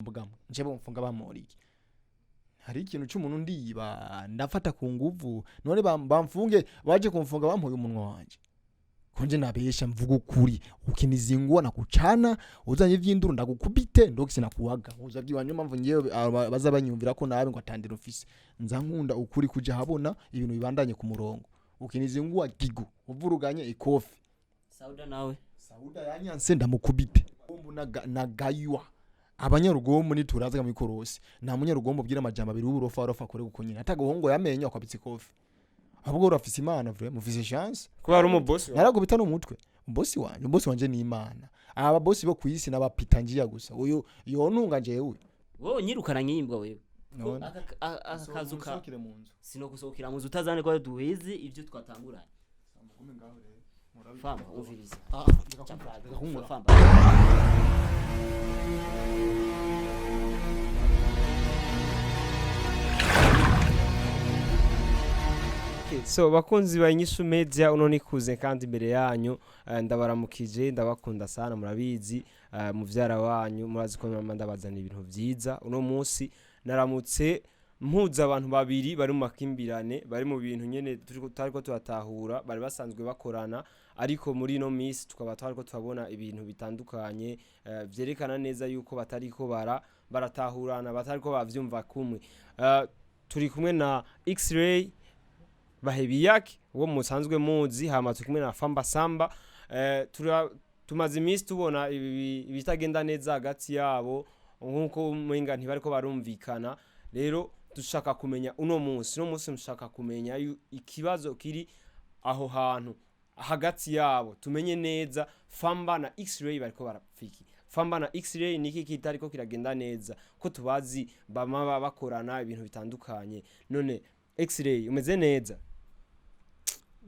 Mbwamwe nje bomfunga bamora iki? Hari ikintu cy'umuntu ndiba ndafata ku nguvu? None bamfunge baje kumfunga bampoye umunwa wanje ko nje nabesha? Mvuga ukuri. Ukinizingua na kucana, uzanye ivy'induru ndagukubite ndokise nakuwaga uza byiwa. Niyo mpamvu ngewe baza banyumvira ko nabe ngo atandira office nza nkunda ukuri kuja habona, ibintu bibandanye ku murongo. Ukinizingua gigo uvuruganye ikofi. Sauda nawe. Sauda yanyanse ndamukubite. Rugombo nagaywa abanyarugombo nituraza mu ikorosi. Nta munyarugombo ubwira amajambo abiri w'uburofa rofa akore kuko nyine atagahongo yamenyo akwabitse ikofi. Ahubwo urafise Imana, vraiment mufise chance. Kuba ari umubosi wawe. Naragubita n'umutwe bosi wanje. Bosi wanje ni Imana. Aba bosi bo kwisi n'abapita njia gusa. Uyu yontunga jewe. Wowe nyirukana nk'imbwa wewe. Ko None. aka kazu ka Sohokere mu nzu. Sinogusohokera mu nzu utazane ko duheze ibyo twatanguranye. Famba, umviriza. Ah, reka. Famba. Okay, so bakunzi ba Inyishu Media, uno nikuze kandi imbere yanyu, ndabaramukije, ndabakunda sana, murabizi, muvyara wanyu, murazi ko mama ndabazana ibintu vyiza. Uno munsi naramutse mpuza abantu babiri bari mu makimbirane, bari mu bintu nyene turiko tariko turatahura. Bari basanzwe bakorana, ariko muri ino minsi tukaba twariko turabona ibintu bitandukanye, vyerekana neza yuko batariko baratahurana, batariko bavyumva kumwe. Turi kumwe na X-Ray Bahebiyaki uwo musanzwe muzi, hama turi kumwe na Famba Samba. Tumaze iminsi tubona ibitagenda neza hagati yabo, nkuko umenga ntibariko barumvikana. Rero dushaka kumenya uno munsi mushaka kumenya ikibazo kiri aho hantu hagati yabo, tumenye neza Famba na X-Ray bariko barapfiki. Famba na X-Ray niki kitariko kiragenda neza, ko tubazi bama bakorana ibintu bitandukanye? None X-Ray, umeze neza?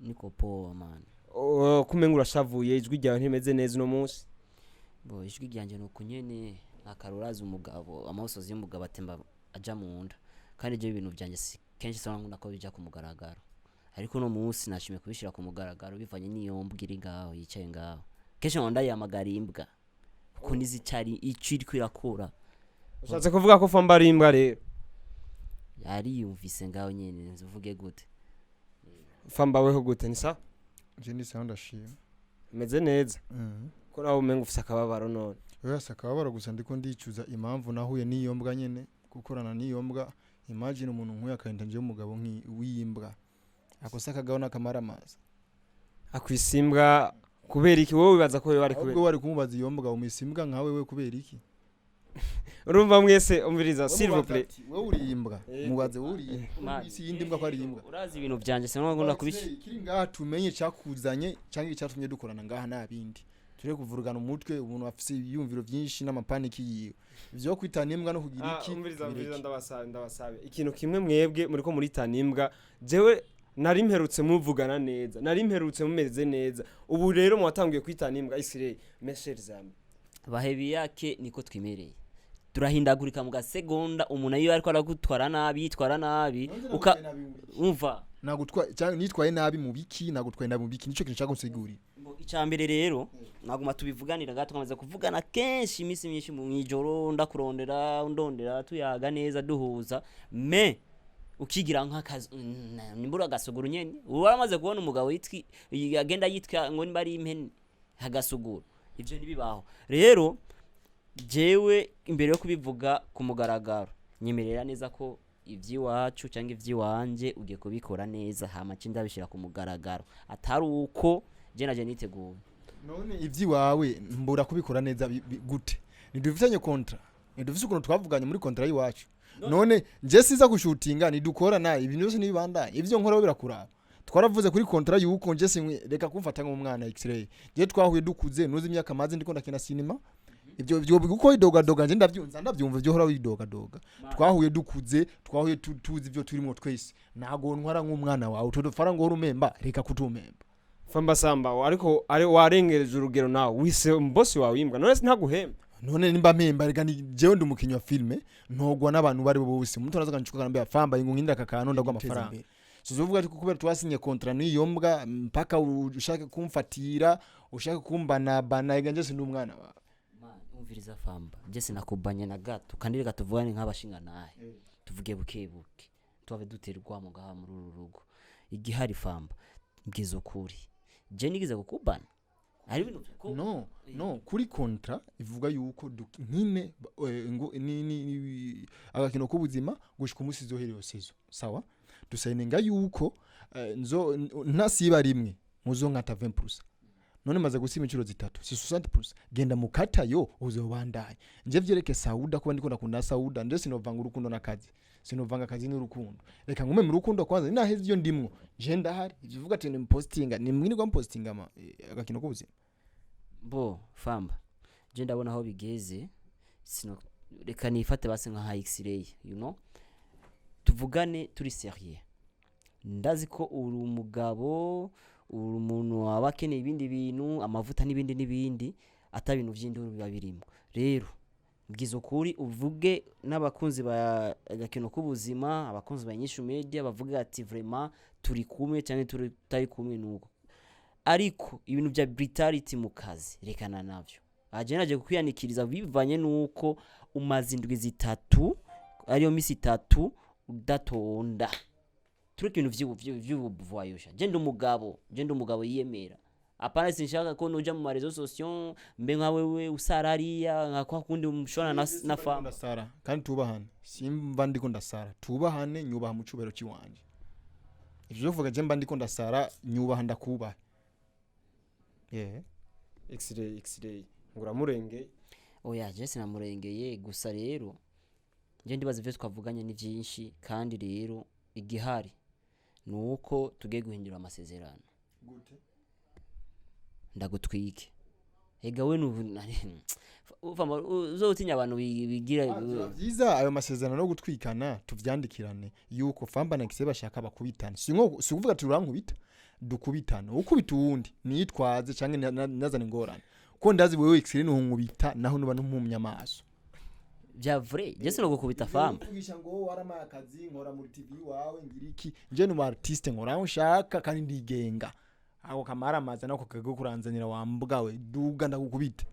Niko poa, man. Oh, kumenga urashavuye, ijwi ryawe ntimeze neza uno munsi. Bo, ijwi ryanjye ni uku nyene, akaruraza umugabo, amosozi y'umugabo atemba aja mu nda. Kandi ibyo bintu byanjye si kenshi usanga nkunda ko bija ku mugaragaro, ariko uno munsi nashimye kubishyira ku mugaragaro bivanye n'iyo mbwa iri ngaho yicaye ngaho. Kenshi nkaba ndayihamagara imbwa kuko nizicari ico iriko irakora. Ushatse kuvuga ko Famba ari imbwa rero? Yariyumvise ngaho nyene, nzivuge gute? Famba, weho gute, ni sawa? Je ni sawa, ndashima. Umeze neza? Ko nawe umenga ufise akababaro none? Oya, si akababaro gusa, ndiko ndicuza impamvu nahuye n'iyo mbwa nyene, gukorana n'iyo mbwa. Imagine umuntu nk'uyu akahita njewe umugabo w'imbwa, ako si akagabo n'akamaramaza. Akwise imbwa kubera iki? Wowe wibaza ko yoba ari Ahubwo kubera wari kumubaza iyo mbwa, umwise imbwa nkawe we kubera iki? Urumva mwese, umviriza, s'il vous plaît. Wewe uri imbwa, mubaze wowe uri imbwa. Man, isi yindi mbwa ko ari imbwa. Urazi ibintu byanje sinakunda kubishyira. Kiri ngaha tumenye cyakuzanye cyangwa icyatumye dukorana ngaha nta bindi. Ture kuvurugana umutwe, umuntu afise ibyiyumviro byinshi n'amapaniki yiwe, ivyo kwitana imbwa no kugira iki. Umviriza, umviriza. Bireke. Ndabasabe ikintu kimwe. Mwebwe muriko muritana imbwa, jewe nari mperutse muvugana neza, nari mperutse mumeze neza. Ubu rero mwatanguye kwitana imbwa. Isirey, mes chers amis. Bahebiyake, niko twimereye, turahindagurika mu gasegonda. Umuntu iyo ariko aragutwara nabi, yitwara nabi, uka umva. Nagutwaye cyangwa nitwaye nabi mu biki? Nagutwaye nabi mu biki? Nico kintu nshaka gusigurira. Icya mbere rero naguma tubivuganira ngaha, tukamaze kuvugana kenshi iminsi myinshi mu ijoro, ndakurondera, undondera, tuyaga neza, duhuza, me ukigira nk'akazi nimbura agasuguru nyene. Ubu waramaze kubona umugabo yitwi agenda yitwa ngo nimba ari impene agasuguru? Ivyo ntibibaho. Rero jewe imbere yo kubivuga ku mugaragaro, nyemerera neza ko iby'iwacu cyangwa iby'iwanje ugiye kubikora neza, hama nce ndabishyira ku mugaragaro, atari uko je naje niteguye. None iby'iwawe mbura kubikora neza gute? Ntidufitanye contrat? Ntidufise ukuntu twavuganye muri contrat y'iwacu? None nje siza gushutinga, ntidukorana? Ibintu byose ntibibandanye, ibyo nkoraho birakuraba. Twaravuze kuri contrat yuko nje sinkwi reka kumfata nk'umwana. X-Ray, nje twahuye dukuze, nuzi imyaka maze ndiko ndakina cinema. Ibyo uko widogadoga nje ndabyumva, ndabyumva ibyo uhora widogadoga. Twahuye dukuze, twahuye tuzi ibyo turimo twese. Ntago ntwara nk'umwana wawe utudufara ngo uhore umemba, reka kutumemba. Famba Samba, ariko ari warengereje urugero nawe, wise umubosi wawe imbwa. None ntaguhemba? None nimba mpemba, reka ni jewe ndi umukinnyi wa filme, ntogwa n'abantu bari bo bose. Umuntu araza akancuka akambwira: "Famba, ngo nkindira aka kantu, ndaguha amafaranga." Sizovuga ati kubera twasinye contrat n'iyo mbwa mpaka ushake kumfatira, ushake kumbanabana. Ega nje sindi umwana wawe. Man, umviriza. Umviriza famba, je sinakubanye na gato, kandi reka tuvugane nk'abashinga nahe, tuvuge buke buke, tubabe duterwa ngaha muri uru rugo. Igihari famba, mbwiza ukuri, je nigeze kukubana? Hari ibintu ko No, no, kuri contrat ivuga yuko nkine ngo ni agakino k'ubuzima gushika umunsi izohera iyo saison. Sawa, dusayininga yuko nzo ntasiba rimwe muzonkata 20%. None maze gusiba inshuro zitatu, si 60%? Genda mukatayo, uzobandanya. Nje vyereke Sauda kuba ndiko ndakunda Sauda. Nje sinovanga urukundo n'akazi, sinovanga akazi n'urukundo. Reka ngume mu rukundo kwanza, ninaheza ivyo ndimwo nje ndahari. Ivyo uvuga ati nimpostinga, nimwirwa mpostinga ama agakino k'ubuzima. Bo famba, je ndabona aho bigeze, sino reka nifate basi nka x-ray, you know, tuvugane turi sérieux. Ndazi ko uri umugabo, uri umuntu waba akeneye ibindi bintu, amavuta n'ibindi n'ibindi, ata bintu by'induru biba birimo. Rero mbwiza ukuri, uvuge n'abakunzi ba agakino k'ubuzima, abakunzi ba Inyishu Media, bavuga ati vraiment turi kumwe cyane, turi tutari kumwe. Nuko ariko ibintu bya brutality mu kazi rekana navyo. Aje naje kukwiyanikiriza bivanye nuko umaze indwi 3, ariyo misi 3 udatonda. Tureke ibintu vy'ubuvayosha. Je ndi umugabo, je ndi umugabo yiyemera. Apana, sinshaka ko nuja mu ma réseaux sociaux mbe nka wewe usarariya nka kwa kundi mushona na fama. Ndasara kandi tubahane. Simba ndiko ndasara, tubahane. Nyubaha mu cubahiro ciwanje. Ivyo vyo kuvuga je mba ndiko ndasara, nyubaha ndakubaha, yeah. X-ray, x-ray ngo uramurengeye? Oya, je sinamurengeye. Gusa rero je ndibaza ivyo twavuganye ni vyinshi, kandi rero igihari ni uko tugiye guhindura amasezerano. Gute? Ndagutwike ega we nubu uzotinya abantu bigira. Biba vyiza ayo masezerano yo gutwikana tuvyandikirane, yuko famba na kise bashaka bakubitana. Si nko si kuvuga ati urankubita, dukubitana, ukubita uwundi niyitwaze canke nazana ingorane, ko ndazi wewe x-ray nuhunkubita naho nuba ntumpumye amaso. Vya vrai, je sinogukubita famba. Kuvugisha ngo waramaye akazi, nkora muri TV wawe, ngira iki? Nje ni artiste, nkora aho nshaka kandi ndigenga. Ako kamaramaza nako kago kuranzanira wambwawe, duga ndagukubita.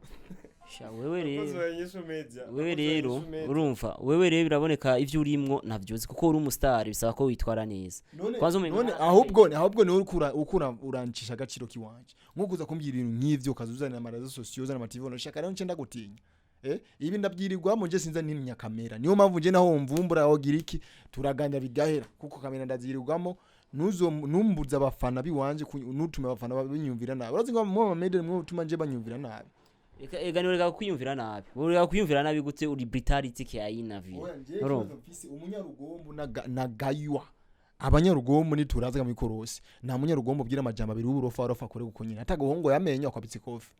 Sha wewe rero, Ba Inyishu Media. wewe rero urumva, wewe rero biraboneka ivyo urimwo ntavyuzi, kuko uri umustar bisaba ko witwara neza. None Kwanza umenga none ahubwo niwe ukura urancisha agaciro kiwanje, nko kuza kumbwira ibintu nk'ivyo, ukazuzanira ama réseaux sociaux, uzana ama TV. Shaka rero nce ndagutinya. Ibi ndabyirirwamo nje, sinza ntinya kamera. Niyo mpamvu nje naho mvumbura aho gira iki, turaganira bigahera, kuko kamera ndazirirwamo. Nuzo numbuza abafana biwanje, nutume abafana binyumvira nabi. Urazi ngo mu media nimwe utuma nje banyumvira nabi. Reka ega, ni reka kwiyumvira nabi, ureka kwiyumvira nabi gute? Uri brutality kiaina vile. Oya, nje Urumva? ikibazo mfise, umunyarugombo na gaywa abanyarugombo nituraza mu ikorosi. Nta munyarugombo ubwira amajambo abiri w'uburofa warofa akore kuko nyine atagahongo yamenyo akwabitse ikofi.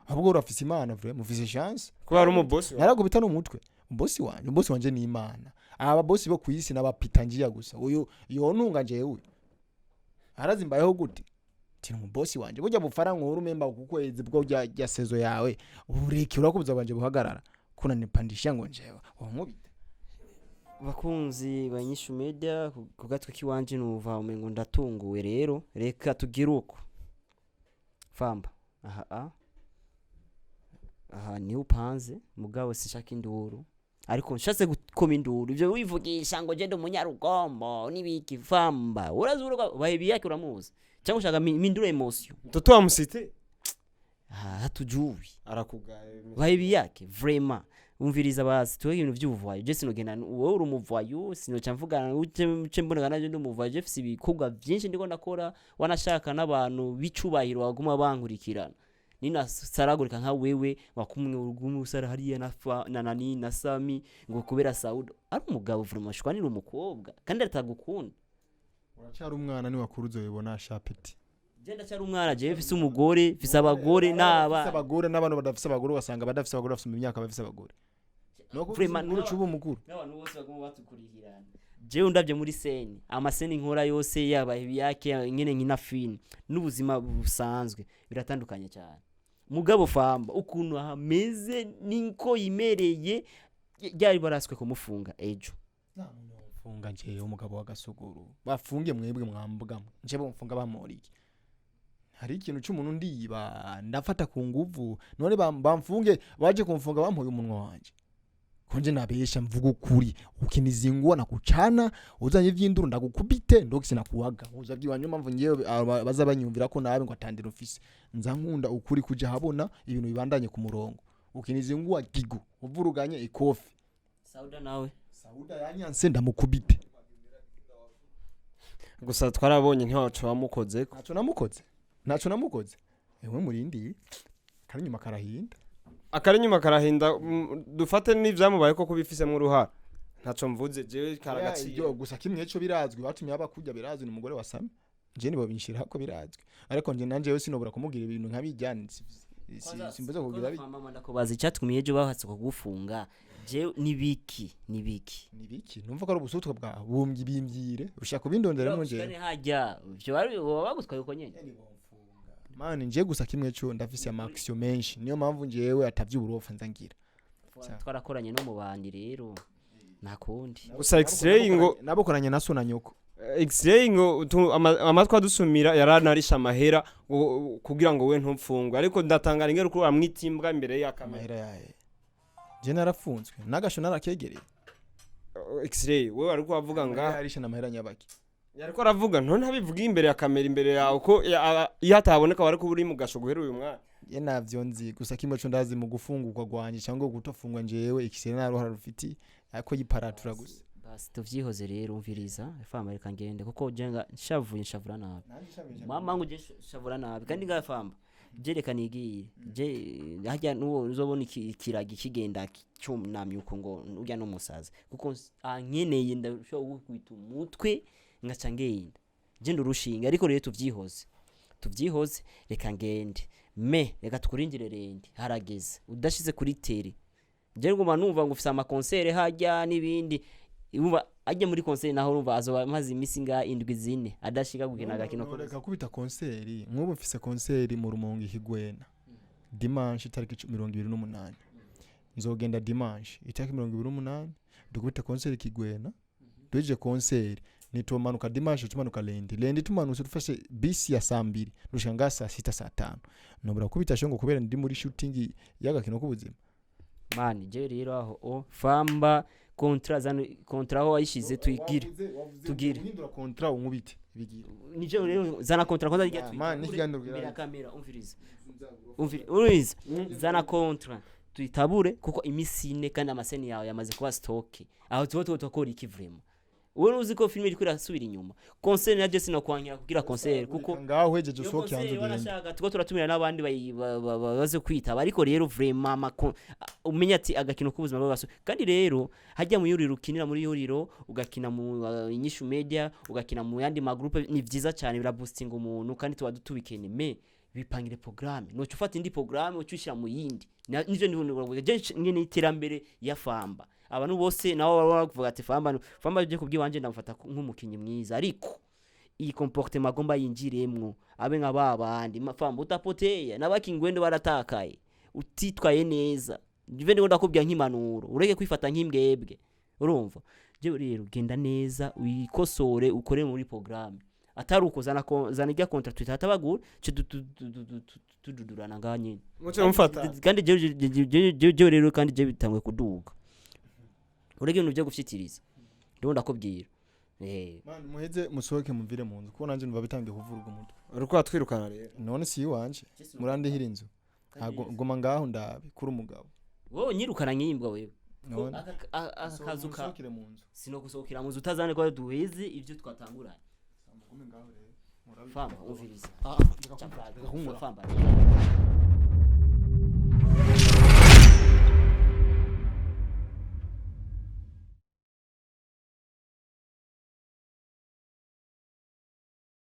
Ahubwo urafise Imana, vraiment mufise chance. Kuba ari umubosi wawe. Naragubita n'umutwe. Bosi wanje, bosi wanje ni Imana. Aba bosi bo kwisi n'abapita njiya gusa. Uyu yontunga jewe arazimbayeho gute? Tiri umubosi wanje, burya bufara nkuru memba ku kwezi bwo rya saison yawe ureke urakubuza bwanje buhagarara kuna nipandisha ngo njewe wankubita. Bakunzi ba Inyishu Media, ku gatwe kiwanje numva umengo ndatunguwe. Rero reka tugire uko famba aha a aha niho upanze, mugabo sinshaka induru, ariko nshatse gukoma induru ivyo wivugisha ngo je ndi umunyarugombo n'ibiki. Famba, urazi urugo bahebi yake, uramuzi cyangwa ushaka mindura emotion? Mtoto wa msite. Ah, hatujui. Arakugaye. Bahebi yake, vraiment umviriza basi, tuwe ibintu vy'ubuvayo. Je sinogenda wowe uri umuvayo, sinoca mvugana uce uce mboneka naje ndi umuvayo. Je mfise ibikorwa vyinshi ndiko ndakora, wanashaka n'abantu b'icubahiro baguma bankurikirana. Nina saragurika nka wewe wakumwe urugumu usara hariya na fa, na nani na Sami ngo kubera Saudo ari umugabo, vraiment shwanira umukobwa kandi atagukunda. Uracyari umwana, ni wakuru uzobibona shapeti. Je ndacyari umwana? Je mfise umugore, mfise abagore n'abana. Abagore n'abantu badafise abagore, ugasanga badafise abagore bafise imyaka bafise abagore. Vraiment, Nuko uba umukuru. N'abantu bose baguma batukurikirana. Jewe ndabye muri scène, ama scènes nkora yose, yaba ibiyake nyene nkina film n'ubuzima busanzwe, biratandukanye cyane. Mugabo famba ukuntu hameze niko yimereye, ryari baraswe kumufunga ejo. Mfunga njewe umugabo wa gasuguru, bafunge mwebwe mwambugamwe. Nje bomfunga bamora iki? Hari ikintu cy'umuntu ndiba ndafata ku nguvu? None bamfunge, baje kumfunga bampoye umunwa wanje konje nabesha? Mvuga ukuri. Ukinizingua na kucana, uzanye ivy'induru ndagukubite, ndogisi nakuwaga uza byiwa. Niyo mpamvu ngewe baza banyumvira ko nabi ngo atandira office. Nza nkunda ukuri kuja habona, ibintu bibandanye ku murongo. Ukinizingua gigu, uvuruganye ikofi. Sauda nawe? Sauda yanyanse, ndamukubite. Gusa twarabonye ntiwacu wamukoze. Ntaco namukoze, ntaco namukoze. Ewe murindi kari nyuma karahinda. Akari inyuma karahinda. Dufate n'ivyamubaye ko kubifisemo uruhara, ntaco mvuze jewe, karagaciye. Ibyo gusa kimwe cyo birazwi, batumye aba kurya birazwi, ni umugore wa Sami. Je nibo binshira ko birazwi, ariko nje nanje yo sinobura kumubwira ibintu nk'abijyane. Simbuza kugira Mama, ndakubaza icyatumye ejo bahatse kugufunga. Je nibiki nibiki? Nibiki? Numva ko ari ubusutwa bwa bumbyi bimbyire ushaka kubindonderamo nje. Ushikane hajya ivyo bari baba bagutwaye uko nyene. Mani, nje gusa kimwe cyo ndafise ama action menshi, niyo mpamvu njewe atavy'uburofa nzangira. Twarakoranye no mu bandi rero, nta kundi. Gusa X-ray ngo Nabokoranye na so na nyoko. X-ray ngo amatwi adusumira yaranarisha amahera kugira ngo we ntupfungwe, ariko ndatangara ingene uko amwita imbwa imbere ya kamera. Amahera yaye? Je narafunzwe nagasho narakegereye. X-ray, wewe ariko wavuga nga Yarisha n'amahera nyabaki? Yariko aravuga none ntabivuga imbere ya kamera, imbere yawe, ko iyo ataboneka wari kuba uri mu gasho guhera uyu mwanya. Ye navyo nzi. Gusa kimwe cyo ndazi, mu gufungurwa gwanje cyangwa gutafungwa, njewe ikisere nta ruhara rufiti, ariko yiparatura gusa. Basi tuvyihoze rero. Umviriza famba, reka ngende kuko jenga nshavuye nshavura nabi. Mama ngo je shavura nabi kandi ngafamba je, reka nigire je hajya nuwo uzobona ikiragi kigenda cyunamye uko ngo urya n'umusazi kuko ankeneye, ndashobora gukubita umutwe ngaca ngenda je ndurushinga. Ariko rero tuvyihoze, tuvyihoze, reka ngende me reka tukurindire rendi harageze udashize kuri tele. Je nguma numva ngo ufise ama concert hajya n'ibindi, urumva ajya muri concert naho urumva azoba amaze imisi nga indwi zine adashika gukina agakino kose. Reka kubita concert. Nk'ubu mfise concert mu Rumonge Higwena dimanche itariki 28. Nzogenda dimanche itariki 28 dukubita concert Kigwena. Duhejeje concert nitomanuka dimanche, tumanuka lundi. Lundi tumanutse dufashe bisi ya saa 2 dushika ngaha saa 6, saa 5. Nobura kubita shongo kubera ndi muri shooting y'agakino k'ubuzima. Mani, je rero aho o famba contrat zano, contrat aho wayishize tuyigire. Tugire. Uhindura contrat unkubite bigire. Nije rero zana contrat kwanza ijya. Ah, man, n'ikiganiro Imbere ya kirahari. kamera. Umviriza, umviriza, zana contrat tuyitabure kuko imisi ine kandi amaseni yawe yamaze kuba stock. Aho tuba tukora iki vraiment? Wowe uzi ko filime iriko irasubira inyuma. Concert na je sinokwankira kugira concert kuko ngaho uhejeje iyo usohoke hanze concert ugende. Wanashaka tuko turatumira n'abandi baze kwitaba, ariko rero vraiment umenya ati agakino k'ubuzima bw'abaso. Kandi rero hajya mu yuriro, ukinira muri yuriro, ugakina mu Inyishu Media, ugakina mu yandi magroupe, ni vyiza cyane, biraboostinga umuntu kandi tuba tubikene. Me bipangire programme, noca ufata indi programme uca ushyira mu yindi. Nivyo ndibona je ngene iterambere ya Famba. Abantu bose nabo baba bavuga ati Famba, Famba je kubwiwanje ndamufata nk'umukinyi mwiza, ariko iyi comportement agomba yinjiremwo abe nka babandi. Famba utapoteya n'abakingwende baratakaye utitwaye neza. Ndive ndiko ndakubwira nk'impanuro, ureke kwifata nk'imbwebwe. Urumva je rero, genda neza wikosore, ukore muri programme. Atari uko zana zana ijya contrat tutatabagura ce tududurana ngaha nyene. Muce mufata. Kandi jewe rero kandi je bitangwe kuduga, ureke ibintu byo gufyitiriza, ndimo ndakubwira. Mani, muheze musohoke muvire mu nzu kuko nanjye numva bitangiye kuvuruga umutwe. Uriko uratwirukana rero. None si iwanje murandihira inzu? Ntabwo guma ngaho ndabe kuri umugabo. Wowe nyirukana nk'imbwa wewe. None Aka kazu ka musohokere mu nzu. Sinogusohokera mu nzu utazane ko duheze ibyo twatanguranye. Mugume ngaho rero. Famba, umviriza. Reka kunkura. Famba.